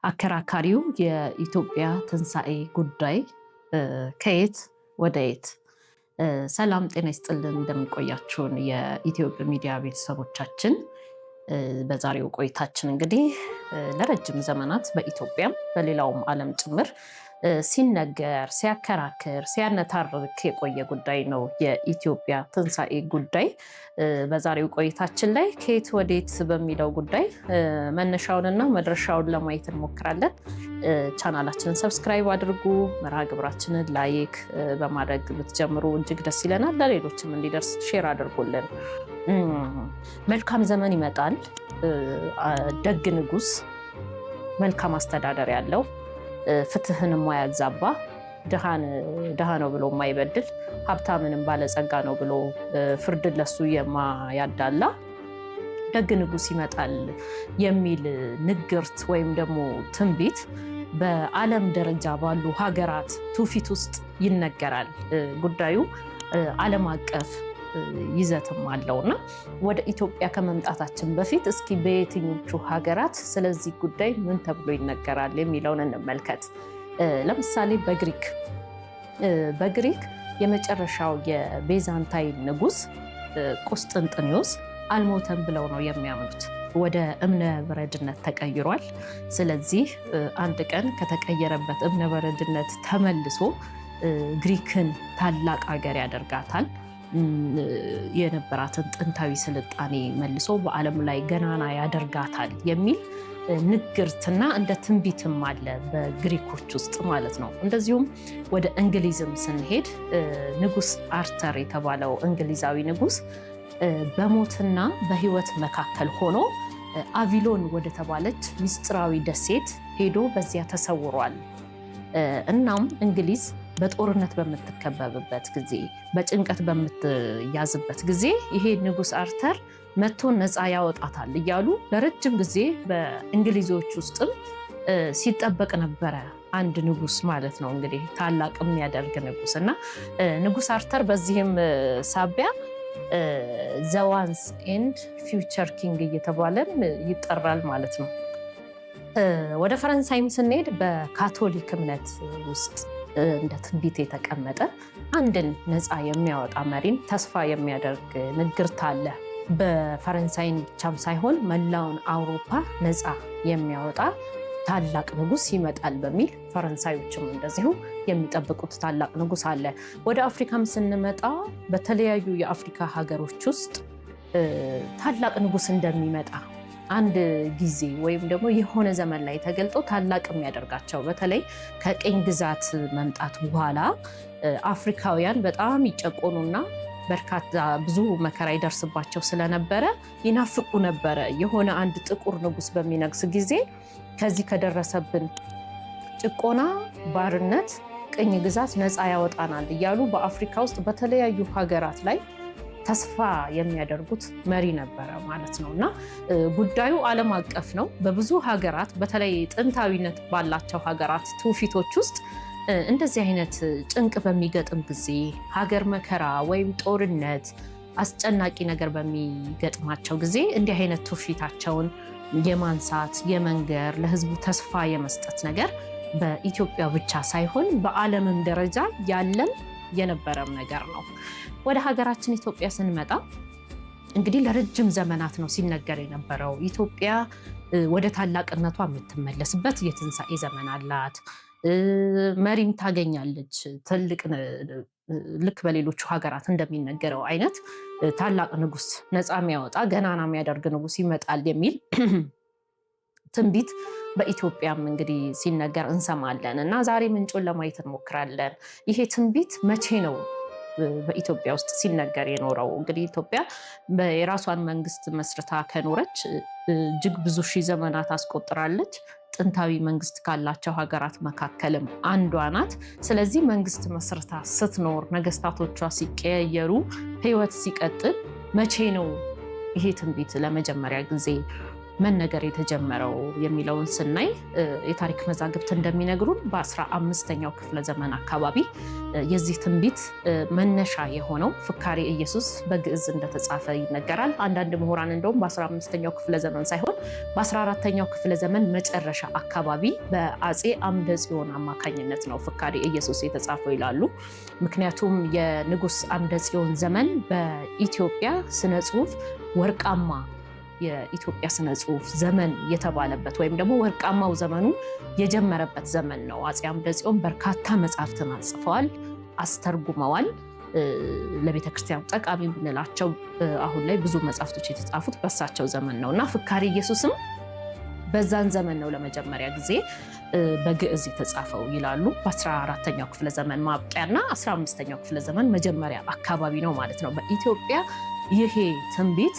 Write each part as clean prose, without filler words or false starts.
አከራካሪው የኢትዮጵያ ትንሣኤ ጉዳይ ከየት ወደ የት? ሰላም ጤና ይስጥልን፣ እንደምንቆያችሁን የኢትዮጵያ ሚዲያ ቤተሰቦቻችን። በዛሬው ቆይታችን እንግዲህ ለረጅም ዘመናት በኢትዮጵያም በሌላውም ዓለም ጭምር ሲነገር፣ ሲያከራክር፣ ሲያነታርክ የቆየ ጉዳይ ነው የኢትዮጵያ ትንሣኤ ጉዳይ። በዛሬው ቆይታችን ላይ ከየት ወዴት በሚለው ጉዳይ መነሻውንና መድረሻውን ለማየት እንሞክራለን። ቻናላችንን subscribe አድርጉ፣ መርሃ ግብራችንን like በማድረግ ብትጀምሩ እጅግ ደስ ይለናል። ለሌሎችም እንዲደርስ share አድርጉልን። መልካም ዘመን ይመጣል። ደግ ንጉስ፣ መልካም አስተዳደር ያለው፣ ፍትህን የማያዛባ፣ ድሃን ድሃ ነው ብሎ የማይበድል፣ ሀብታምንም ባለጸጋ ነው ብሎ ፍርድን ለሱ የማያዳላ ደግ ንጉስ ይመጣል የሚል ንግርት ወይም ደግሞ ትንቢት በዓለም ደረጃ ባሉ ሀገራት ትውፊት ውስጥ ይነገራል። ጉዳዩ ዓለም አቀፍ ይዘትም አለው እና ወደ ኢትዮጵያ ከመምጣታችን በፊት እስኪ በየትኞቹ ሀገራት ስለዚህ ጉዳይ ምን ተብሎ ይነገራል የሚለውን እንመልከት። ለምሳሌ በግሪክ የመጨረሻው የቤዛንታይን ንጉስ ቁስጥንጥኔዎስ አልሞተም ብለው ነው የሚያምኑት። ወደ እብነ በረድነት ተቀይሯል። ስለዚህ አንድ ቀን ከተቀየረበት እብነ በረድነት ተመልሶ ግሪክን ታላቅ ሀገር ያደርጋታል። የነበራትን ጥንታዊ ስልጣኔ መልሶ በዓለም ላይ ገናና ያደርጋታል የሚል ንግርትና እንደ ትንቢትም አለ በግሪኮች ውስጥ ማለት ነው። እንደዚሁም ወደ እንግሊዝም ስንሄድ ንጉስ አርተር የተባለው እንግሊዛዊ ንጉስ በሞትና በሕይወት መካከል ሆኖ አቪሎን ወደተባለች ምስጢራዊ ደሴት ሄዶ በዚያ ተሰውሯል። እናም እንግሊዝ በጦርነት በምትከበብበት ጊዜ፣ በጭንቀት በምትያዝበት ጊዜ ይሄ ንጉስ አርተር መጥቶ ነፃ ያወጣታል እያሉ ለረጅም ጊዜ በእንግሊዞች ውስጥም ሲጠበቅ ነበረ። አንድ ንጉስ ማለት ነው እንግዲህ፣ ታላቅ የሚያደርግ ንጉስ። እና ንጉስ አርተር በዚህም ሳቢያ the once and future king እየተባለም ይጠራል ማለት ነው። ወደ ፈረንሳይም ስንሄድ በካቶሊክ እምነት ውስጥ እንደ ትንቢት የተቀመጠ አንድን ነፃ የሚያወጣ መሪን ተስፋ የሚያደርግ ንግርት አለ። በፈረንሳይን ብቻም ሳይሆን መላውን አውሮፓ ነፃ የሚያወጣ ታላቅ ንጉስ ይመጣል በሚል ፈረንሳዮችም እንደዚሁ የሚጠብቁት ታላቅ ንጉስ አለ። ወደ አፍሪካም ስንመጣ በተለያዩ የአፍሪካ ሀገሮች ውስጥ ታላቅ ንጉስ እንደሚመጣ፣ አንድ ጊዜ ወይም ደግሞ የሆነ ዘመን ላይ ተገልጦ ታላቅ የሚያደርጋቸው፣ በተለይ ከቅኝ ግዛት መምጣት በኋላ አፍሪካውያን በጣም ይጨቆኑና በርካታ ብዙ መከራ ይደርስባቸው ስለነበረ ይናፍቁ ነበረ። የሆነ አንድ ጥቁር ንጉስ በሚነግስ ጊዜ ከዚህ ከደረሰብን ጭቆና፣ ባርነት፣ ቅኝ ግዛት ነፃ ያወጣናል እያሉ በአፍሪካ ውስጥ በተለያዩ ሀገራት ላይ ተስፋ የሚያደርጉት መሪ ነበረ ማለት ነው። እና ጉዳዩ ዓለም አቀፍ ነው። በብዙ ሀገራት፣ በተለይ ጥንታዊነት ባላቸው ሀገራት ትውፊቶች ውስጥ እንደዚህ አይነት ጭንቅ በሚገጥም ጊዜ፣ ሀገር መከራ ወይም ጦርነት፣ አስጨናቂ ነገር በሚገጥማቸው ጊዜ እንዲህ አይነት ትውፊታቸውን የማንሳት፣ የመንገር፣ ለሕዝቡ ተስፋ የመስጠት ነገር በኢትዮጵያ ብቻ ሳይሆን በዓለምም ደረጃ ያለም የነበረም ነገር ነው። ወደ ሀገራችን ኢትዮጵያ ስንመጣ እንግዲህ ለረጅም ዘመናት ነው ሲነገር የነበረው። ኢትዮጵያ ወደ ታላቅነቷ የምትመለስበት የትንሣኤ ዘመን አላት። መሪም ታገኛለች። ትልቅ፣ ልክ በሌሎቹ ሀገራት እንደሚነገረው አይነት ታላቅ ንጉስ፣ ነፃ የሚያወጣ፣ ገናና የሚያደርግ ንጉስ ይመጣል የሚል ትንቢት በኢትዮጵያም እንግዲህ ሲነገር እንሰማለን። እና ዛሬ ምንጩን ለማየት እንሞክራለን። ይሄ ትንቢት መቼ ነው በኢትዮጵያ ውስጥ ሲነገር የኖረው? እንግዲህ ኢትዮጵያ የራሷን መንግስት መስርታ ከኖረች እጅግ ብዙ ሺህ ዘመናት አስቆጥራለች። ጥንታዊ መንግስት ካላቸው ሀገራት መካከልም አንዷ ናት። ስለዚህ መንግስት መስርታ ስትኖር፣ ነገስታቶቿ ሲቀያየሩ፣ ህይወት ሲቀጥል መቼ ነው ይሄ ትንቢት ለመጀመሪያ ጊዜ መነገር የተጀመረው የሚለውን ስናይ የታሪክ መዛግብት እንደሚነግሩን በ15ኛው ክፍለ ዘመን አካባቢ የዚህ ትንቢት መነሻ የሆነው ፍካሬ ኢየሱስ በግዕዝ እንደተጻፈ ይነገራል። አንዳንድ ምሁራን እንደውም በ15ኛው ክፍለ ዘመን ሳይሆን በ14ኛው ክፍለ ዘመን መጨረሻ አካባቢ በአፄ አምደ ጽዮን አማካኝነት ነው ፍካሬ ኢየሱስ የተጻፈው ይላሉ። ምክንያቱም የንጉስ አምደ ጽዮን ዘመን በኢትዮጵያ ስነ ጽሁፍ ወርቃማ የኢትዮጵያ ስነ ጽሁፍ ዘመን የተባለበት ወይም ደግሞ ወርቃማው ዘመኑ የጀመረበት ዘመን ነው። አፄ አምደ ጽዮን በርካታ መጽሐፍትን አጽፈዋል፣ አስተርጉመዋል። ለቤተ ክርስቲያን ጠቃሚ የምንላቸው አሁን ላይ ብዙ መጽሐፍቶች የተጻፉት በሳቸው ዘመን ነው እና ፍካሬ ኢየሱስም በዛን ዘመን ነው ለመጀመሪያ ጊዜ በግዕዝ የተጻፈው ይላሉ። በ14ኛው ክፍለ ዘመን ማብቂያና 15ኛው ክፍለ ዘመን መጀመሪያ አካባቢ ነው ማለት ነው። በኢትዮጵያ ይሄ ትንቢት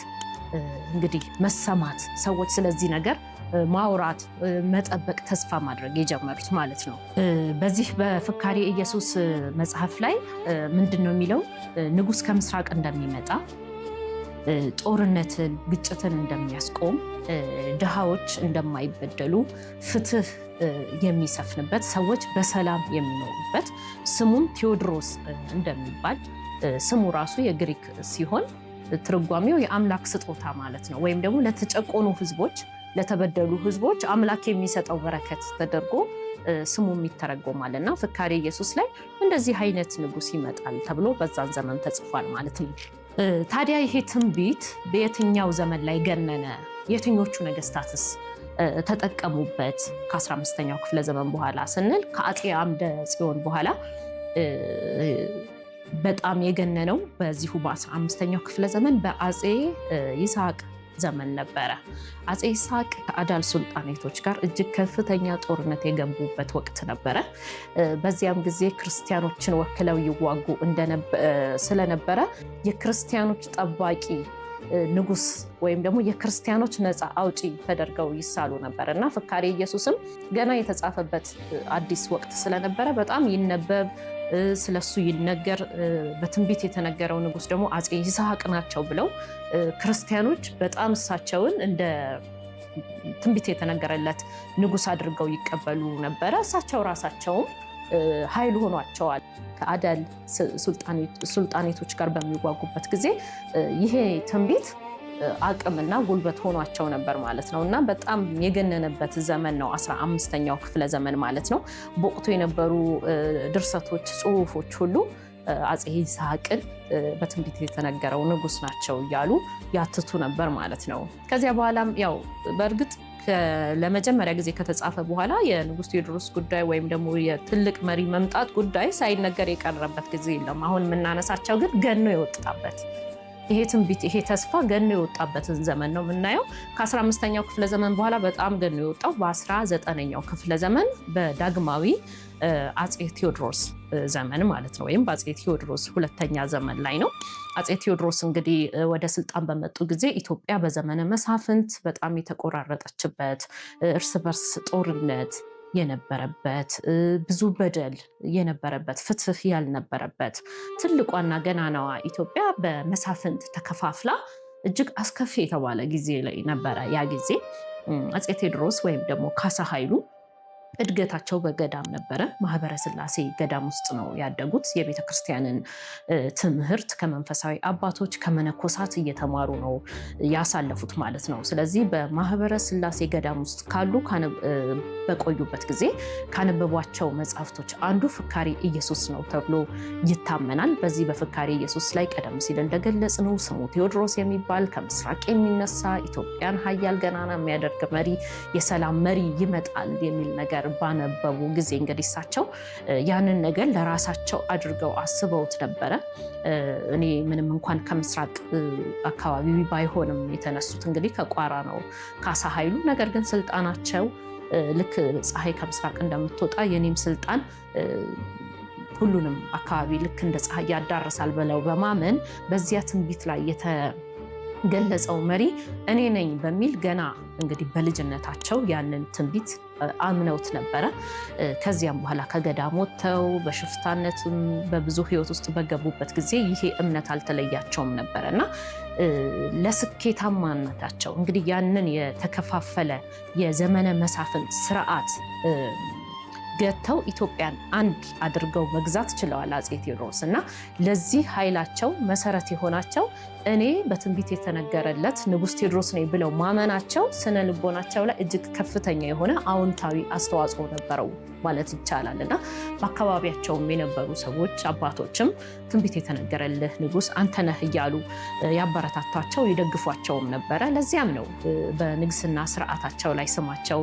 እንግዲህ መሰማት፣ ሰዎች ስለዚህ ነገር ማውራት፣ መጠበቅ፣ ተስፋ ማድረግ የጀመሩት ማለት ነው። በዚህ በፍካሬ ኢየሱስ መጽሐፍ ላይ ምንድን ነው የሚለው? ንጉሥ ከምስራቅ እንደሚመጣ፣ ጦርነትን፣ ግጭትን እንደሚያስቆም፣ ድሃዎች እንደማይበደሉ፣ ፍትህ የሚሰፍንበት፣ ሰዎች በሰላም የሚኖሩበት፣ ስሙም ቴዎድሮስ እንደሚባል፣ ስሙ ራሱ የግሪክ ሲሆን ትርጓሜው የአምላክ ስጦታ ማለት ነው። ወይም ደግሞ ለተጨቆኑ ህዝቦች፣ ለተበደሉ ህዝቦች አምላክ የሚሰጠው በረከት ተደርጎ ስሙም ይተረጎማል እና ፍካሬ ኢየሱስ ላይ እንደዚህ አይነት ንጉስ ይመጣል ተብሎ በዛን ዘመን ተጽፏል ማለት ነው። ታዲያ ይሄ ትንቢት በየትኛው ዘመን ላይ ገነነ? የትኞቹ ነገስታትስ ተጠቀሙበት? ከ15ኛው ክፍለ ዘመን በኋላ ስንል ከአፄ አምደ ጽዮን በኋላ በጣም የገነነው በዚሁ በ15ኛው ክፍለ ዘመን በአፄ ይስሐቅ ዘመን ነበረ። አፄ ይስሐቅ ከአዳል ሱልጣኔቶች ጋር እጅግ ከፍተኛ ጦርነት የገቡበት ወቅት ነበረ። በዚያም ጊዜ ክርስቲያኖችን ወክለው ይዋጉ ስለነበረ የክርስቲያኖች ጠባቂ ንጉስ ወይም ደግሞ የክርስቲያኖች ነፃ አውጪ ተደርገው ይሳሉ ነበር እና ፍካሬ ኢየሱስም ገና የተጻፈበት አዲስ ወቅት ስለነበረ በጣም ይነበብ፣ ስለሱ ይነገር። በትንቢት የተነገረው ንጉስ ደግሞ አፄ ይስሐቅ ናቸው ብለው ክርስቲያኖች በጣም እሳቸውን እንደ ትንቢት የተነገረለት ንጉስ አድርገው ይቀበሉ ነበረ። እሳቸው ራሳቸውም ኃይል ሆኗቸዋል። ከአዳል ሱልጣኔቶች ጋር በሚዋጉበት ጊዜ ይሄ ትንቢት አቅምና ጉልበት ሆኗቸው ነበር ማለት ነው እና በጣም የገነነበት ዘመን ነው 15ኛው ክፍለ ዘመን ማለት ነው። በወቅቱ የነበሩ ድርሰቶች፣ ጽሁፎች ሁሉ አፄ ይስሐቅን በትንቢት የተነገረው ንጉስ ናቸው እያሉ ያትቱ ነበር ማለት ነው። ከዚያ በኋላም ያው በእርግጥ ለመጀመሪያ ጊዜ ከተጻፈ በኋላ የንጉስ ቴዎድሮስ ጉዳይ ወይም ደግሞ የትልቅ መሪ መምጣት ጉዳይ ሳይነገር የቀረበት ጊዜ የለም። አሁን የምናነሳቸው ግን ገኖ የወጣበት ይሄ ትንቢት፣ ይሄ ተስፋ ገኖ የወጣበትን ዘመን ነው የምናየው። ከ15ኛው ክፍለ ዘመን በኋላ በጣም ገኖ የወጣው በ19ኛው ክፍለ ዘመን በዳግማዊ አፄ ቴዎድሮስ ዘመን ማለት ነው፣ ወይም በአፄ ቴዎድሮስ ሁለተኛ ዘመን ላይ ነው። አፄ ቴዎድሮስ እንግዲህ ወደ ስልጣን በመጡ ጊዜ ኢትዮጵያ በዘመነ መሳፍንት በጣም የተቆራረጠችበት፣ እርስ በርስ ጦርነት የነበረበት፣ ብዙ በደል የነበረበት፣ ፍትህ ያልነበረበት፣ ትልቋና ገናናዋ ኢትዮጵያ በመሳፍንት ተከፋፍላ እጅግ አስከፊ የተባለ ጊዜ ላይ ነበረ። ያ ጊዜ አፄ ቴዎድሮስ ወይም ደግሞ ካሳ ኃይሉ እድገታቸው በገዳም ነበረ። ማህበረ ስላሴ ገዳም ውስጥ ነው ያደጉት። የቤተ ክርስቲያንን ትምህርት ከመንፈሳዊ አባቶች፣ ከመነኮሳት እየተማሩ ነው ያሳለፉት ማለት ነው። ስለዚህ በማህበረ ስላሴ ገዳም ውስጥ ካሉ በቆዩበት ጊዜ ካነበቧቸው መጽሐፍቶች አንዱ ፍካሬ ኢየሱስ ነው ተብሎ ይታመናል። በዚህ በፍካሬ ኢየሱስ ላይ ቀደም ሲል እንደገለጽነው ስሙ ቴዎድሮስ የሚባል ከምስራቅ የሚነሳ ኢትዮጵያን ሀያል ገናና የሚያደርግ መሪ፣ የሰላም መሪ ይመጣል የሚል ነገር ባነበቡ ጊዜ እንግዲህ እሳቸው ያንን ነገር ለራሳቸው አድርገው አስበውት ነበረ። እኔ ምንም እንኳን ከምስራቅ አካባቢ ባይሆንም የተነሱት እንግዲህ ከቋራ ነው ካሳ ኃይሉ። ነገር ግን ስልጣናቸው ልክ ፀሐይ ከምስራቅ እንደምትወጣ የኔም ስልጣን ሁሉንም አካባቢ ልክ እንደ ፀሐይ ያዳርሳል ብለው በማመን በዚያ ትንቢት ላይ የተገለጸው መሪ እኔ ነኝ በሚል ገና እንግዲህ በልጅነታቸው ያንን ትንቢት አምነውት ነበረ። ከዚያም በኋላ ከገዳም ወጥተው በሽፍታነትም በብዙ ሕይወት ውስጥ በገቡበት ጊዜ ይሄ እምነት አልተለያቸውም ነበረ እና ለስኬታማነታቸው እንግዲህ ያንን የተከፋፈለ የዘመነ መሳፍንት ስርዓት ገተው ኢትዮጵያን አንድ አድርገው መግዛት ችለዋል አፄ ቴዎድሮስ። እና ለዚህ ኃይላቸው መሰረት የሆናቸው እኔ በትንቢት የተነገረለት ንጉሥ ቴዎድሮስ ነኝ ብለው ማመናቸው ስነ ልቦናቸው ላይ እጅግ ከፍተኛ የሆነ አዎንታዊ አስተዋጽኦ ነበረው ማለት ይቻላል። እና በአካባቢያቸውም የነበሩ ሰዎች አባቶችም ትንቢት የተነገረልህ ንጉሥ አንተ ነህ እያሉ ያበረታቷቸው ይደግፏቸውም ነበረ። ለዚያም ነው በንግስና ስርዓታቸው ላይ ስማቸው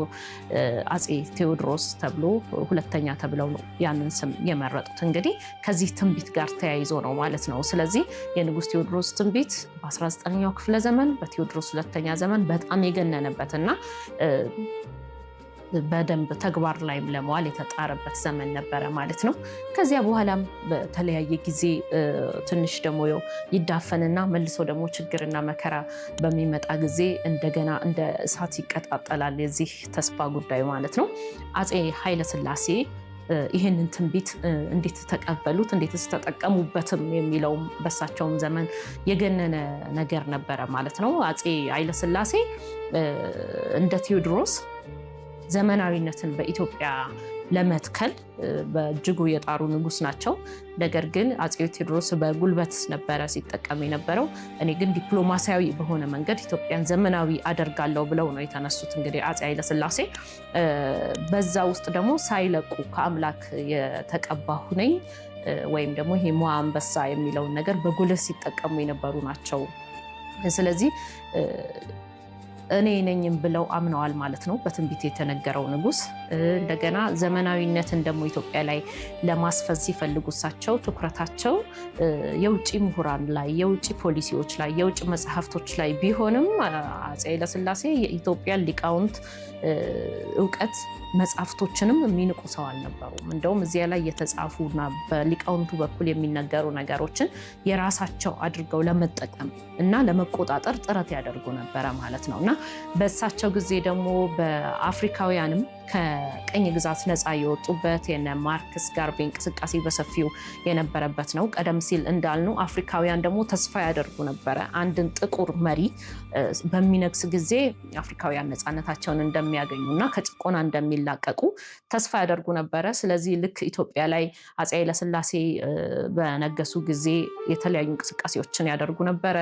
አፄ ቴዎድሮስ ተብሎ ሁለተኛ ተብለው ነው ያንን ስም የመረጡት። እንግዲህ ከዚህ ትንቢት ጋር ተያይዞ ነው ማለት ነው። ስለዚህ የንጉሥ ቴዎድሮስ ትንቢት በ19ኛው ክፍለ ዘመን በቴዎድሮስ ሁለተኛ ዘመን በጣም የገነነበት እና በደንብ ተግባር ላይም ለመዋል የተጣረበት ዘመን ነበረ ማለት ነው። ከዚያ በኋላም በተለያየ ጊዜ ትንሽ ደግሞ ይዳፈንና መልሶ ደግሞ ችግርና መከራ በሚመጣ ጊዜ እንደገና እንደ እሳት ይቀጣጠላል የዚህ ተስፋ ጉዳይ ማለት ነው። አፄ ኃይለሥላሴ ይህንን ትንቢት እንዴት ተቀበሉት፣ እንዴትስ ተጠቀሙበትም የሚለውም በሳቸውም ዘመን የገነነ ነገር ነበረ ማለት ነው። አፄ ኃይለሥላሴ እንደ ቴዎድሮስ ዘመናዊነትን በኢትዮጵያ ለመትከል በእጅጉ የጣሩ ንጉስ ናቸው። ነገር ግን አፄ ቴዎድሮስ በጉልበት ነበረ ሲጠቀም የነበረው። እኔ ግን ዲፕሎማሲያዊ በሆነ መንገድ ኢትዮጵያን ዘመናዊ አደርጋለሁ ብለው ነው የተነሱት። እንግዲህ አፄ ኃይለሥላሴ በዛ ውስጥ ደግሞ ሳይለቁ ከአምላክ የተቀባሁ ነኝ ወይም ደግሞ ይሄ ሞዓ አንበሳ የሚለውን ነገር በጉልህ ሲጠቀሙ የነበሩ ናቸው። ስለዚህ እኔ ነኝም ብለው አምነዋል ማለት ነው በትንቢት የተነገረው ንጉስ። እንደገና ዘመናዊነትን ደግሞ ኢትዮጵያ ላይ ለማስፈን ሲፈልጉ እሳቸው ትኩረታቸው የውጭ ምሁራን ላይ፣ የውጭ ፖሊሲዎች ላይ፣ የውጭ መጽሐፍቶች ላይ ቢሆንም አፄ ኃይለሥላሴ የኢትዮጵያን ሊቃውንት እውቀት መጽሐፍቶችንም የሚንቁ ሰው አልነበሩም። እንደውም እዚያ ላይ የተጻፉና በሊቃውንቱ በኩል የሚነገሩ ነገሮችን የራሳቸው አድርገው ለመጠቀም እና ለመቆጣጠር ጥረት ያደርጉ ነበረ ማለት ነው። እና በእሳቸው ጊዜ ደግሞ በአፍሪካውያንም ከቀኝ ግዛት ነፃ የወጡበት የነ ማርክስ ጋርቬ እንቅስቃሴ በሰፊው የነበረበት ነው። ቀደም ሲል እንዳልነው አፍሪካውያን ደግሞ ተስፋ ያደርጉ ነበረ። አንድን ጥቁር መሪ በሚነግስ ጊዜ አፍሪካውያን ነፃነታቸውን እንደሚያገኙ እና ከጭቆና እንደሚላቀቁ ተስፋ ያደርጉ ነበረ። ስለዚህ ልክ ኢትዮጵያ ላይ አፄ ኃይለሥላሴ በነገሱ ጊዜ የተለያዩ እንቅስቃሴዎችን ያደርጉ ነበረ።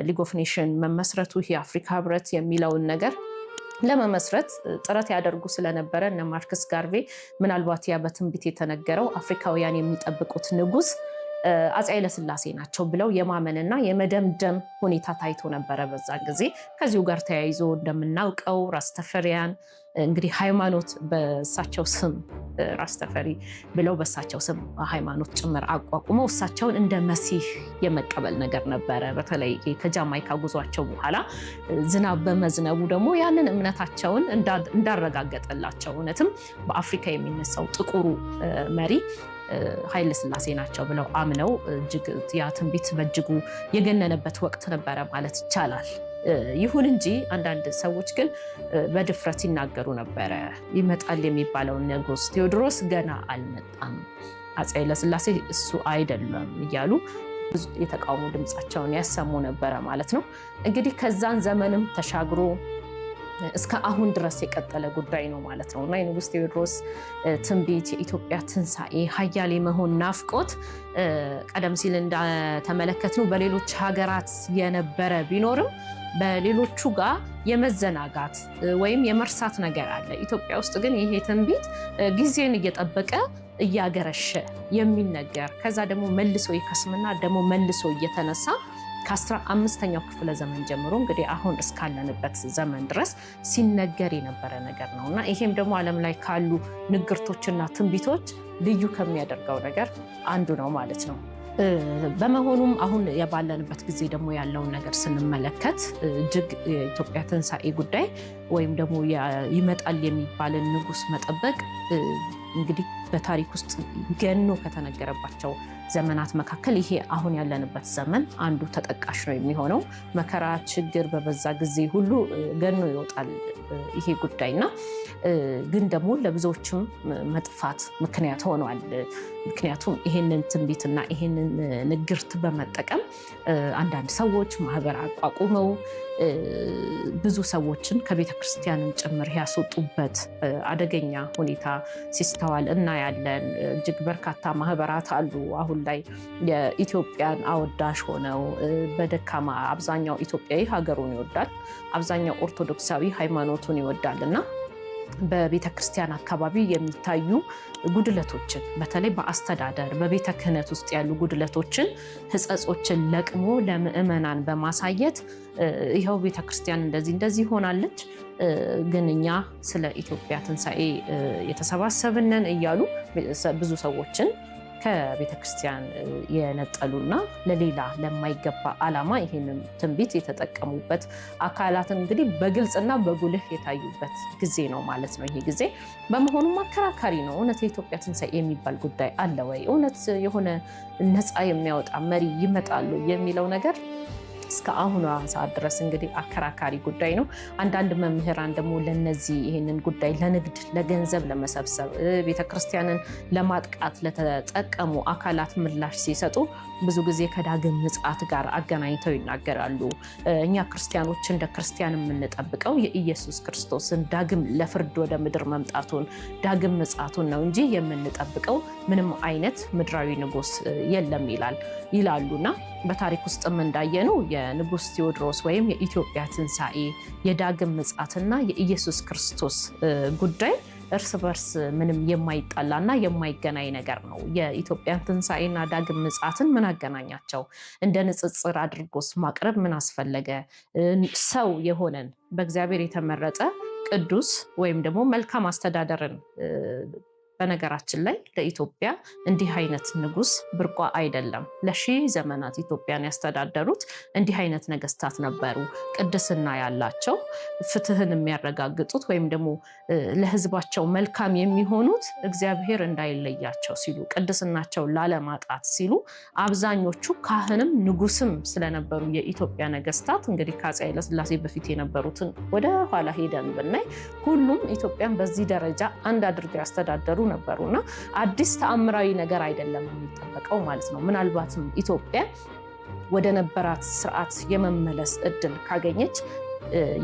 League of Nation መመስረቱ፣ ይሄ የአፍሪካ ህብረት የሚለውን ነገር ለመመስረት ጥረት ያደርጉ ስለነበረ እነ ማርክስ ጋርቬ ምናልባት ያ በትንቢት የተነገረው አፍሪካውያን የሚጠብቁት ንጉስ አፄ ኃይለሥላሴ ናቸው ብለው የማመንና የመደምደም ሁኔታ ታይቶ ነበረ በዛን ጊዜ። ከዚሁ ጋር ተያይዞ እንደምናውቀው ራስተፈሪያን እንግዲህ ሃይማኖት በእሳቸው ስም ራስተፈሪ ብለው በእሳቸው ስም ሃይማኖት ጭምር አቋቁመው እሳቸውን እንደ መሲህ የመቀበል ነገር ነበረ። በተለይ ከጃማይካ ጉዟቸው በኋላ ዝናብ በመዝነቡ ደግሞ ያንን እምነታቸውን እንዳረጋገጠላቸው እውነትም በአፍሪካ የሚነሳው ጥቁሩ መሪ ኃይለ ሥላሴ ናቸው ብለው አምነው እጅግ ያ ትንቢት በእጅጉ የገነነበት ወቅት ነበረ ማለት ይቻላል። ይሁን እንጂ አንዳንድ ሰዎች ግን በድፍረት ይናገሩ ነበረ። ይመጣል የሚባለው ንጉሥ ቴዎድሮስ ገና አልመጣም፣ አፄ ኃይለሥላሴ እሱ አይደለም እያሉ ብዙ የተቃውሞ ድምፃቸውን ያሰሙ ነበረ ማለት ነው። እንግዲህ ከዛን ዘመንም ተሻግሮ እስከ አሁን ድረስ የቀጠለ ጉዳይ ነው ማለት ነው። እና የንጉሥ ቴዎድሮስ ትንቢት፣ የኢትዮጵያ ትንሣኤ፣ ሀያል የመሆን ናፍቆት ቀደም ሲል እንደተመለከትነው በሌሎች ሀገራት የነበረ ቢኖርም በሌሎቹ ጋር የመዘናጋት ወይም የመርሳት ነገር አለ። ኢትዮጵያ ውስጥ ግን ይሄ ትንቢት ጊዜን እየጠበቀ እያገረሸ የሚነገር፣ ከዛ ደግሞ መልሶ ይከስምና ደግሞ መልሶ እየተነሳ ከ15ኛው ክፍለ ዘመን ጀምሮ እንግዲህ አሁን እስካለንበት ዘመን ድረስ ሲነገር የነበረ ነገር ነው። እና ይሄም ደግሞ ዓለም ላይ ካሉ ንግርቶችና ትንቢቶች ልዩ ከሚያደርገው ነገር አንዱ ነው ማለት ነው። በመሆኑም አሁን ባለንበት ጊዜ ደግሞ ያለውን ነገር ስንመለከት እጅግ የኢትዮጵያ ትንሣኤ ጉዳይ ወይም ደግሞ ይመጣል የሚባልን ንጉስ መጠበቅ እንግዲህ በታሪክ ውስጥ ገኖ ከተነገረባቸው ዘመናት መካከል ይሄ አሁን ያለንበት ዘመን አንዱ ተጠቃሽ ነው የሚሆነው። መከራ፣ ችግር በበዛ ጊዜ ሁሉ ገኖ ይወጣል ይሄ ጉዳይና ግን ደግሞ ለብዙዎችም መጥፋት ምክንያት ሆኗል። ምክንያቱም ይሄንን ትንቢትና ይሄንን ንግርት በመጠቀም አንዳንድ ሰዎች ማህበር አቋቁመው ብዙ ሰዎችን ከቤተ ክርስቲያንም ጭምር ያስወጡበት አደገኛ ሁኔታ ሲስተዋል እናያለን። እጅግ በርካታ ማህበራት አሉ አሁን ላይ የኢትዮጵያን አወዳሽ ሆነው በደካማ አብዛኛው ኢትዮጵያዊ ሀገሩን ይወዳል፣ አብዛኛው ኦርቶዶክሳዊ ሃይማኖቱን ይወዳል እና በቤተ ክርስቲያን አካባቢ የሚታዩ ጉድለቶችን በተለይ በአስተዳደር በቤተ ክህነት ውስጥ ያሉ ጉድለቶችን፣ ሕጸጾችን ለቅሞ ለምዕመናን በማሳየት ይኸው ቤተ ክርስቲያን እንደዚህ እንደዚህ ሆናለች፣ ግን እኛ ስለ ኢትዮጵያ ትንሣኤ የተሰባሰብነን እያሉ ብዙ ሰዎችን ከቤተ ክርስቲያን የነጠሉና ለሌላ ለማይገባ ዓላማ ይህንን ትንቢት የተጠቀሙበት አካላትን እንግዲህ በግልጽና በጉልህ የታዩበት ጊዜ ነው ማለት ነው። ይሄ ጊዜ በመሆኑ አከራካሪ ነው። እውነት የኢትዮጵያ ትንሣኤ የሚባል ጉዳይ አለ ወይ? እውነት የሆነ ነፃ የሚያወጣ መሪ ይመጣሉ የሚለው ነገር እስከ አሁኗ ሰዓት ድረስ እንግዲህ አከራካሪ ጉዳይ ነው። አንዳንድ መምህራን ደግሞ ለነዚህ ይህንን ጉዳይ ለንግድ፣ ለገንዘብ ለመሰብሰብ ቤተክርስቲያንን ለማጥቃት ለተጠቀሙ አካላት ምላሽ ሲሰጡ ብዙ ጊዜ ከዳግም ምጽአት ጋር አገናኝተው ይናገራሉ። እኛ ክርስቲያኖች እንደ ክርስቲያን የምንጠብቀው የኢየሱስ ክርስቶስን ዳግም ለፍርድ ወደ ምድር መምጣቱን ዳግም ምጽአቱን ነው እንጂ የምንጠብቀው ምንም አይነት ምድራዊ ንጉስ የለም ይላሉና በታሪክ ውስጥም እንዳየነው የንጉስ ቴዎድሮስ ወይም የኢትዮጵያ ትንሣኤ የዳግም ምጽአትና የኢየሱስ ክርስቶስ ጉዳይ እርስ በርስ ምንም የማይጣላና የማይገናኝ ነገር ነው። የኢትዮጵያን ትንሣኤና ዳግም ምጽአትን ምን አገናኛቸው? እንደ ንጽጽር አድርጎስ ማቅረብ ምን አስፈለገ? ሰው የሆነን በእግዚአብሔር የተመረጠ ቅዱስ ወይም ደግሞ መልካም አስተዳደርን በነገራችን ላይ ለኢትዮጵያ እንዲህ አይነት ንጉስ ብርቋ አይደለም። ለሺህ ዘመናት ኢትዮጵያን ያስተዳደሩት እንዲህ አይነት ነገስታት ነበሩ። ቅድስና ያላቸው፣ ፍትህን የሚያረጋግጡት ወይም ደግሞ ለሕዝባቸው መልካም የሚሆኑት እግዚአብሔር እንዳይለያቸው ሲሉ፣ ቅድስናቸው ላለማጣት ሲሉ አብዛኞቹ ካህንም ንጉስም ስለነበሩ የኢትዮጵያ ነገስታት እንግዲህ ከአፄ ኃይለሥላሴ በፊት የነበሩትን ወደ ኋላ ሄደን ብናይ ሁሉም ኢትዮጵያን በዚህ ደረጃ አንድ አድርገው ያስተዳደሩ ነበሩና አዲስ ተአምራዊ ነገር አይደለም የሚጠበቀው ማለት ነው። ምናልባትም ኢትዮጵያ ወደ ነበራት ስርዓት የመመለስ እድል ካገኘች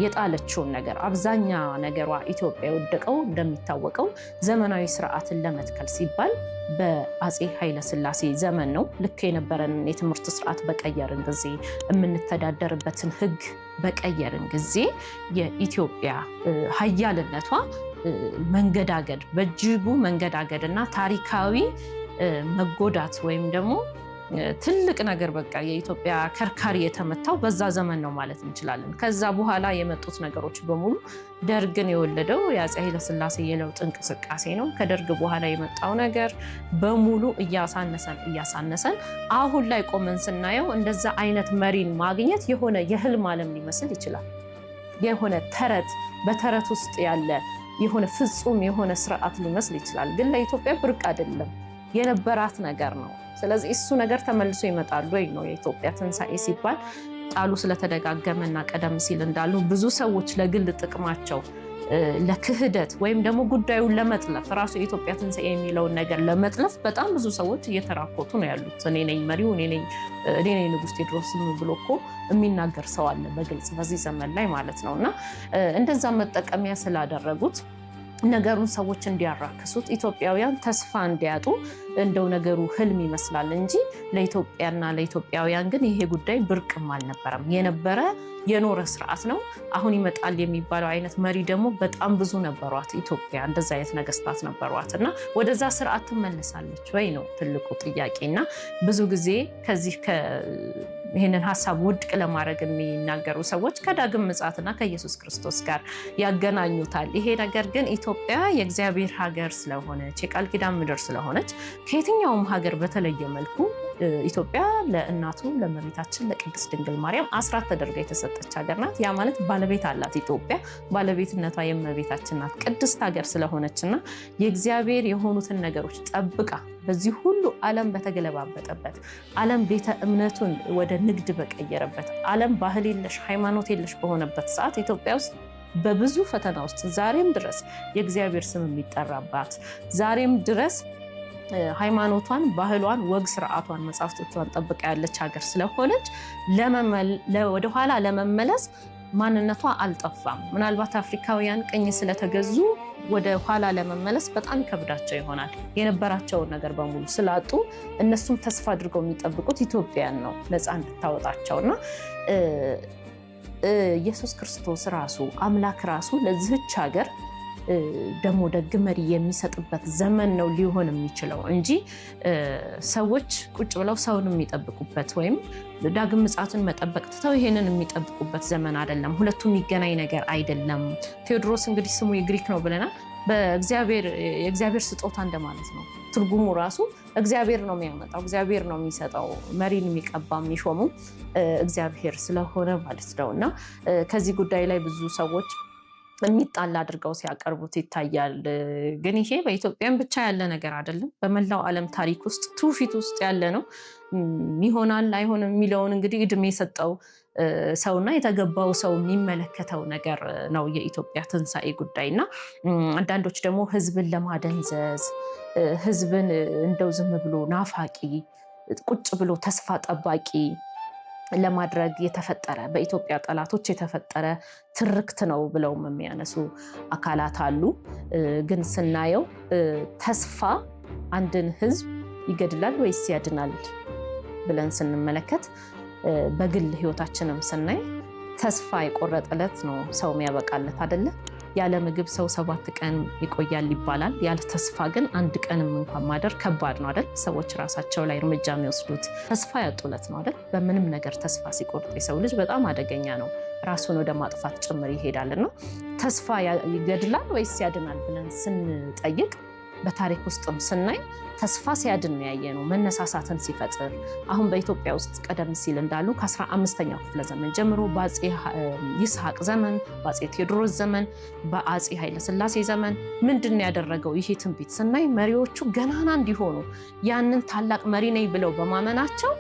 የጣለችውን ነገር አብዛኛ ነገሯ ኢትዮጵያ የወደቀው እንደሚታወቀው ዘመናዊ ስርዓትን ለመትከል ሲባል በአፄ ኃይለሥላሴ ዘመን ነው። ልክ የነበረንን የትምህርት ስርዓት በቀየርን ጊዜ፣ የምንተዳደርበትን ሕግ በቀየርን ጊዜ የኢትዮጵያ ሀያልነቷ መንገዳገድ በእጅጉ መንገዳገድ እና ታሪካዊ መጎዳት ወይም ደግሞ ትልቅ ነገር በቃ የኢትዮጵያ ከርካሪ የተመታው በዛ ዘመን ነው ማለት እንችላለን። ከዛ በኋላ የመጡት ነገሮች በሙሉ ደርግን የወለደው የአፄ ኃይለሥላሴ የለውጥ እንቅስቃሴ ነው። ከደርግ በኋላ የመጣው ነገር በሙሉ እያሳነሰን እያሳነሰን አሁን ላይ ቆመን ስናየው እንደዛ አይነት መሪን ማግኘት የሆነ የህልም ዓለም ሊመስል ይችላል። የሆነ ተረት በተረት ውስጥ ያለ የሆነ ፍጹም የሆነ ስርዓት ሊመስል ይችላል። ግን ለኢትዮጵያ ብርቅ አይደለም፣ የነበራት ነገር ነው። ስለዚህ እሱ ነገር ተመልሶ ይመጣል ወይ ነው የኢትዮጵያ ትንሣኤ ሲባል ቃሉ ስለተደጋገመና ቀደም ሲል እንዳሉ ብዙ ሰዎች ለግል ጥቅማቸው ለክህደት ወይም ደግሞ ጉዳዩን ለመጥለፍ ራሱ የኢትዮጵያ ትንሣኤ የሚለውን ነገር ለመጥለፍ በጣም ብዙ ሰዎች እየተራኮቱ ነው ያሉት። እኔ ነኝ መሪው፣ እኔ ነኝ ንጉሥ ቴዎድሮስም ብሎ እኮ የሚናገር ሰው አለ በግልጽ በዚህ ዘመን ላይ ማለት ነው። እና እንደዛ መጠቀሚያ ስላደረጉት ነገሩን ሰዎች እንዲያራክሱት ኢትዮጵያውያን ተስፋ እንዲያጡ እንደው ነገሩ ህልም ይመስላል እንጂ ለኢትዮጵያና ለኢትዮጵያውያን ግን ይሄ ጉዳይ ብርቅም አልነበረም። የነበረ የኖረ ስርዓት ነው። አሁን ይመጣል የሚባለው አይነት መሪ ደግሞ በጣም ብዙ ነበሯት ኢትዮጵያ፣ እንደዛ አይነት ነገስታት ነበሯት። እና ወደዛ ስርዓት ትመለሳለች ወይ ነው ትልቁ ጥያቄ። እና ብዙ ጊዜ ከዚህ ይህንን ሀሳብ ውድቅ ለማድረግ የሚናገሩ ሰዎች ከዳግም ምጽአትና ከኢየሱስ ክርስቶስ ጋር ያገናኙታል። ይሄ ነገር ግን ኢትዮጵያ የእግዚአብሔር ሀገር ስለሆነች የቃል ኪዳን ምድር ስለሆነች ከየትኛውም ሀገር በተለየ መልኩ ኢትዮጵያ ለእናቱ ለእመቤታችን ለቅድስት ድንግል ማርያም አስራት ተደርጋ የተሰጠች ሀገር ናት። ያ ማለት ባለቤት አላት ኢትዮጵያ። ባለቤትነቷ የእመቤታችን ናት። ቅድስት ሀገር ስለሆነች እና የእግዚአብሔር የሆኑትን ነገሮች ጠብቃ በዚህ ሁሉ ዓለም በተገለባበጠበት፣ ዓለም ቤተ እምነቱን ወደ ንግድ በቀየረበት፣ ዓለም ባህል የለሽ ሃይማኖት የለሽ በሆነበት ሰዓት ኢትዮጵያ ውስጥ በብዙ ፈተና ውስጥ ዛሬም ድረስ የእግዚአብሔር ስም የሚጠራባት፣ ዛሬም ድረስ ሃይማኖቷን፣ ባህሏን፣ ወግ ስርዓቷን፣ መጽሐፍቶቿን ጠብቃ ያለች ሀገር ስለሆነች ወደኋላ ለመመለስ ማንነቷ አልጠፋም። ምናልባት አፍሪካውያን ቅኝ ስለተገዙ ወደ ኋላ ለመመለስ በጣም ይከብዳቸው ይሆናል። የነበራቸውን ነገር በሙሉ ስላጡ እነሱም ተስፋ አድርገው የሚጠብቁት ኢትዮጵያን ነው ነፃ እንድታወጣቸው። እና ኢየሱስ ክርስቶስ ራሱ፣ አምላክ ራሱ ለዚህች ሀገር ደግሞ ደግ መሪ የሚሰጥበት ዘመን ነው ሊሆን የሚችለው እንጂ ሰዎች ቁጭ ብለው ሰውን የሚጠብቁበት ወይም ዳግም ምጽአትን መጠበቅ ትተው ይሄንን የሚጠብቁበት ዘመን አይደለም። ሁለቱም የሚገናኝ ነገር አይደለም። ቴዎድሮስ እንግዲህ ስሙ የግሪክ ነው ብለናል። በእግዚአብሔር የእግዚአብሔር ስጦታ እንደማለት ነው። ትርጉሙ ራሱ እግዚአብሔር ነው የሚያመጣው፣ እግዚአብሔር ነው የሚሰጠው፣ መሪን የሚቀባ የሚሾሙ እግዚአብሔር ስለሆነ ማለት ነው። እና ከዚህ ጉዳይ ላይ ብዙ ሰዎች የሚጣላ አድርገው ሲያቀርቡት ይታያል። ግን ይሄ በኢትዮጵያም ብቻ ያለ ነገር አይደለም። በመላው ዓለም ታሪክ ውስጥ ትውፊት ውስጥ ያለ ነው። ይሆናል አይሆንም የሚለውን እንግዲህ እድሜ የሰጠው ሰውና የተገባው ሰው የሚመለከተው ነገር ነው የኢትዮጵያ ትንሣኤ ጉዳይ። እና አንዳንዶች ደግሞ ህዝብን ለማደንዘዝ፣ ህዝብን እንደው ዝም ብሎ ናፋቂ፣ ቁጭ ብሎ ተስፋ ጠባቂ ለማድረግ የተፈጠረ፣ በኢትዮጵያ ጠላቶች የተፈጠረ ትርክት ነው ብለውም የሚያነሱ አካላት አሉ። ግን ስናየው ተስፋ አንድን ህዝብ ይገድላል ወይስ ያድናል ብለን ስንመለከት፣ በግል ህይወታችንም ስናይ ተስፋ የቆረጠለት ነው ሰው የሚያበቃለት አይደለ? ያለ ምግብ ሰው 7 ቀን ይቆያል ይባላል። ያለ ተስፋ ግን አንድ ቀንም እንኳን ማደር ከባድ ነው አይደል? ሰዎች ራሳቸው ላይ እርምጃ የሚወስዱት ተስፋ ያጡለት ነው አይደል? በምንም ነገር ተስፋ ሲቆርጥ የሰው ልጅ በጣም አደገኛ ነው። ራሱን ወደ ማጥፋት ጭምር ይሄዳል። እና ተስፋ ይገድላል ወይስ ያድናል ብለን ስንጠይቅ በታሪክ ውስጥም ስናይ ተስፋ ሲያድን ያየ ነው፣ መነሳሳትን ሲፈጥር። አሁን በኢትዮጵያ ውስጥ ቀደም ሲል እንዳሉ ከ15ኛው ክፍለ ዘመን ጀምሮ በአፄ ይስሐቅ ዘመን፣ በአፄ ቴዎድሮስ ዘመን፣ በአፄ ኃይለስላሴ ዘመን ምንድን ያደረገው ይሄ ትንቢት ስናይ መሪዎቹ ገናና እንዲሆኑ ያንን ታላቅ መሪ ነኝ ብለው በማመናቸው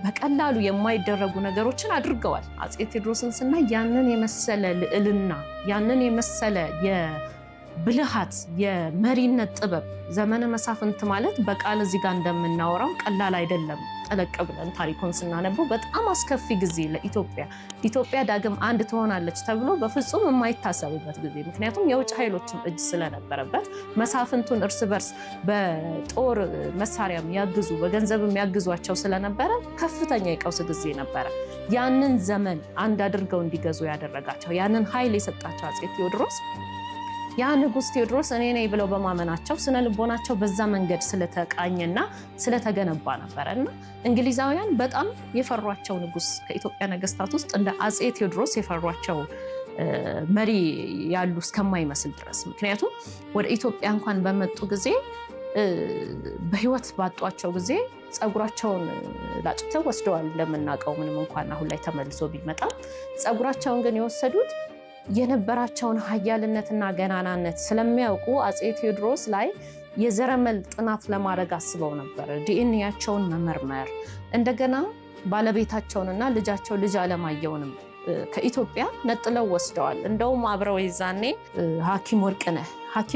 በቀላሉ የማይደረጉ ነገሮችን አድርገዋል። አፄ ቴዎድሮስን ስናይ ያንን የመሰለ ልዕልና፣ ያንን የመሰለ ብልሃት፣ የመሪነት ጥበብ፣ ዘመነ መሳፍንት ማለት በቃል እዚህ ጋር እንደምናወራው ቀላል አይደለም። ጠለቅ ብለን ታሪኩን ስናነበው በጣም አስከፊ ጊዜ ለኢትዮጵያ፣ ኢትዮጵያ ዳግም አንድ ትሆናለች ተብሎ በፍጹም የማይታሰብበት ጊዜ፣ ምክንያቱም የውጭ ኃይሎችም እጅ ስለነበረበት፣ መሳፍንቱን እርስ በርስ በጦር መሳሪያ የሚያግዙ፣ በገንዘብ የሚያግዟቸው ስለነበረ ከፍተኛ የቀውስ ጊዜ ነበረ። ያንን ዘመን አንድ አድርገው እንዲገዙ ያደረጋቸው፣ ያንን ኃይል የሰጣቸው አፄ ቴዎድሮስ፣ ያ ንጉስ ቴዎድሮስ እኔ ነኝ ብለው በማመናቸው ስነ ልቦናቸው በዛ መንገድ ስለተቃኘና ስለተገነባ ነበረ። እና እንግሊዛውያን በጣም የፈሯቸው ንጉስ፣ ከኢትዮጵያ ነገስታት ውስጥ እንደ አፄ ቴዎድሮስ የፈሯቸው መሪ ያሉ እስከማይመስል ድረስ፣ ምክንያቱም ወደ ኢትዮጵያ እንኳን በመጡ ጊዜ በህይወት ባጧቸው ጊዜ ፀጉራቸውን ላጭተው ወስደዋል እንደምናውቀው። ምንም እንኳን አሁን ላይ ተመልሶ ቢመጣም ፀጉራቸውን ግን የወሰዱት የነበራቸውን ሀያልነትና ገናናነት ስለሚያውቁ አፄ ቴዎድሮስ ላይ የዘረመል ጥናት ለማድረግ አስበው ነበር። ዲኤንኤያቸውን መመርመር፣ እንደገና ባለቤታቸውንና ልጃቸው ልጅ አለማየሁንም ከኢትዮጵያ ነጥለው ወስደዋል። እንደውም አብረው የዛኔ ሐኪም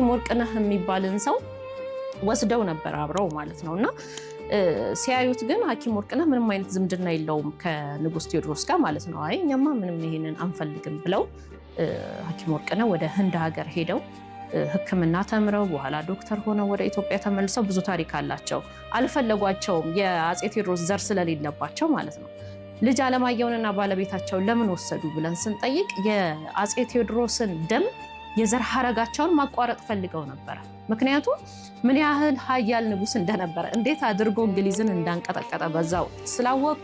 ወርቅነህ የሚባልን ሰው ወስደው ነበር አብረው ማለት ነው። እና ሲያዩት ግን ሐኪም ወርቅነህ ምንም አይነት ዝምድና የለውም ከንጉስ ቴዎድሮስ ጋር ማለት ነው። አይ እኛማ ምንም ይሄንን አንፈልግም ብለው ሐኪም ወርቅነህ ወደ ህንድ ሀገር ሄደው ሕክምና ተምረው በኋላ ዶክተር ሆነው ወደ ኢትዮጵያ ተመልሰው ብዙ ታሪክ አላቸው። አልፈለጓቸውም፣ የአፄ ቴዎድሮስ ዘር ስለሌለባቸው ማለት ነው። ልጅ አለማየሁንና ባለቤታቸውን ለምን ወሰዱ ብለን ስንጠይቅ የአፄ ቴዎድሮስን ደም፣ የዘር ሀረጋቸውን ማቋረጥ ፈልገው ነበረ። ምክንያቱም ምን ያህል ሀያል ንጉስ እንደነበረ፣ እንዴት አድርጎ እንግሊዝን እንዳንቀጠቀጠ በዛው ስላወቁ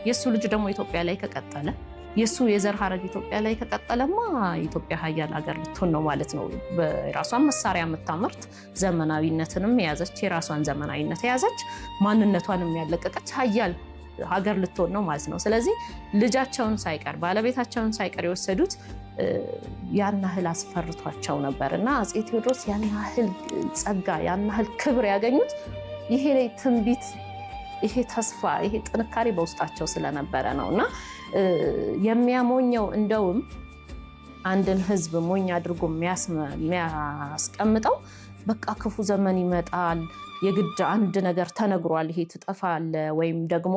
የእሱ ልጅ ደግሞ ኢትዮጵያ ላይ ከቀጠለ የእሱ የዘር ሀረግ ኢትዮጵያ ላይ ከቀጠለማ ኢትዮጵያ ሀያል ሀገር ልትሆን ነው ማለት ነው። የራሷን መሳሪያ የምታመርት፣ ዘመናዊነትንም የያዘች፣ የራሷን ዘመናዊነት የያዘች፣ ማንነቷንም ያለቀቀች ሀያል ሀገር ልትሆን ነው ማለት ነው። ስለዚህ ልጃቸውን ሳይቀር፣ ባለቤታቸውን ሳይቀር የወሰዱት ያን ያህል አስፈርቷቸው ነበር። እና አፄ ቴዎድሮስ ያን ያህል ጸጋ፣ ያን ያህል ክብር ያገኙት ይሄ ትንቢት፣ ይሄ ተስፋ፣ ይሄ ጥንካሬ በውስጣቸው ስለነበረ ነው። እና የሚያሞኘው፣ እንደውም አንድን ህዝብ ሞኝ አድርጎ የሚያስቀምጠው በቃ ክፉ ዘመን ይመጣል፣ የግድ አንድ ነገር ተነግሯል፣ ይሄ ትጠፋለህ ወይም ደግሞ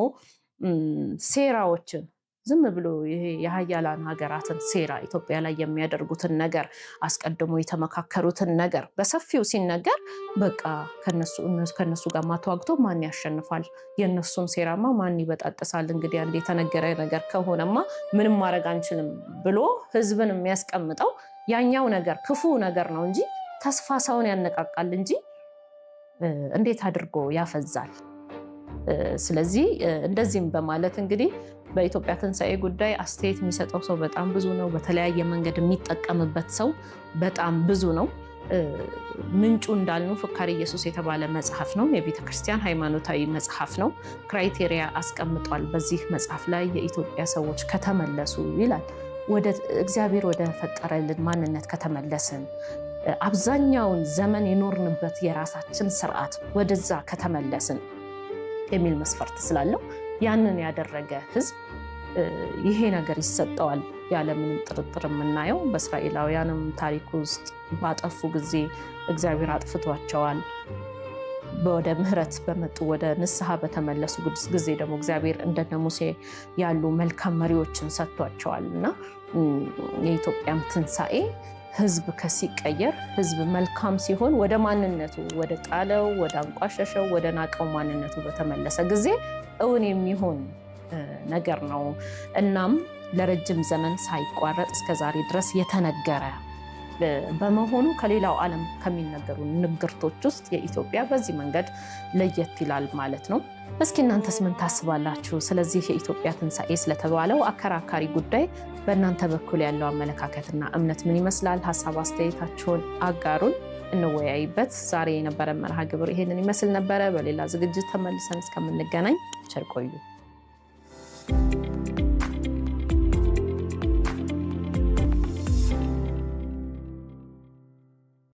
ሴራዎችን ዝም ብሎ ይሄ የሀያላን ሀገራትን ሴራ፣ ኢትዮጵያ ላይ የሚያደርጉትን ነገር፣ አስቀድሞ የተመካከሩትን ነገር በሰፊው ሲነገር በቃ ከነሱ ጋር ተዋግቶ ማን ያሸንፋል? የእነሱን ሴራማ ማን ይበጣጥሳል? እንግዲህ አንድ የተነገረ ነገር ከሆነማ ምንም ማድረግ አንችልም ብሎ ህዝብን የሚያስቀምጠው ያኛው ነገር፣ ክፉ ነገር ነው እንጂ ተስፋ ሰውን ያነቃቃል እንጂ እንዴት አድርጎ ያፈዛል? ስለዚህ እንደዚህም በማለት እንግዲህ በኢትዮጵያ ትንሣኤ ጉዳይ አስተያየት የሚሰጠው ሰው በጣም ብዙ ነው። በተለያየ መንገድ የሚጠቀምበት ሰው በጣም ብዙ ነው። ምንጩ እንዳልነው ፍካሬ ኢየሱስ የተባለ መጽሐፍ ነው። የቤተ ክርስቲያን ሃይማኖታዊ መጽሐፍ ነው። Criteria አስቀምጧል። በዚህ መጽሐፍ ላይ የኢትዮጵያ ሰዎች ከተመለሱ ይላል፣ ወደ እግዚአብሔር ወደ ፈጠረልን ማንነት ከተመለስን፣ አብዛኛውን ዘመን የኖርንበት የራሳችን ስርዓት ወደዛ ከተመለስን የሚል መስፈርት ስላለው ያንን ያደረገ ህዝብ ይሄ ነገር ይሰጠዋል። ያለምንም ጥርጥር የምናየው በእስራኤላውያንም ታሪክ ውስጥ ባጠፉ ጊዜ እግዚአብሔር አጥፍቷቸዋል። ወደ ምህረት በመጡ፣ ወደ ንስሐ በተመለሱ ጊዜ ደግሞ እግዚአብሔር እንደነ ሙሴ ያሉ መልካም መሪዎችን ሰጥቷቸዋል። እና የኢትዮጵያም ትንሣኤ ህዝብ ከሲቀየር፣ ህዝብ መልካም ሲሆን፣ ወደ ማንነቱ፣ ወደ ጣለው፣ ወደ አንቋሸሸው፣ ወደ ናቀው ማንነቱ በተመለሰ ጊዜ እውን የሚሆን ነገር ነው። እናም ለረጅም ዘመን ሳይቋረጥ እስከ ዛሬ ድረስ የተነገረ በመሆኑ ከሌላው ዓለም ከሚነገሩ ንግርቶች ውስጥ የኢትዮጵያ በዚህ መንገድ ለየት ይላል ማለት ነው። እስኪ እናንተስ ምን ታስባላችሁ? ስለዚህ የኢትዮጵያ ትንሣኤ ስለተባለው አከራካሪ ጉዳይ በእናንተ በኩል ያለው አመለካከትና እምነት ምን ይመስላል? ሀሳብ አስተያየታችሁን አጋሩን፣ እንወያይበት። ዛሬ የነበረ መርሃ ግብር ይሄንን ይመስል ነበረ። በሌላ ዝግጅት ተመልሰን እስከምንገናኝ ቸር ቆዩ።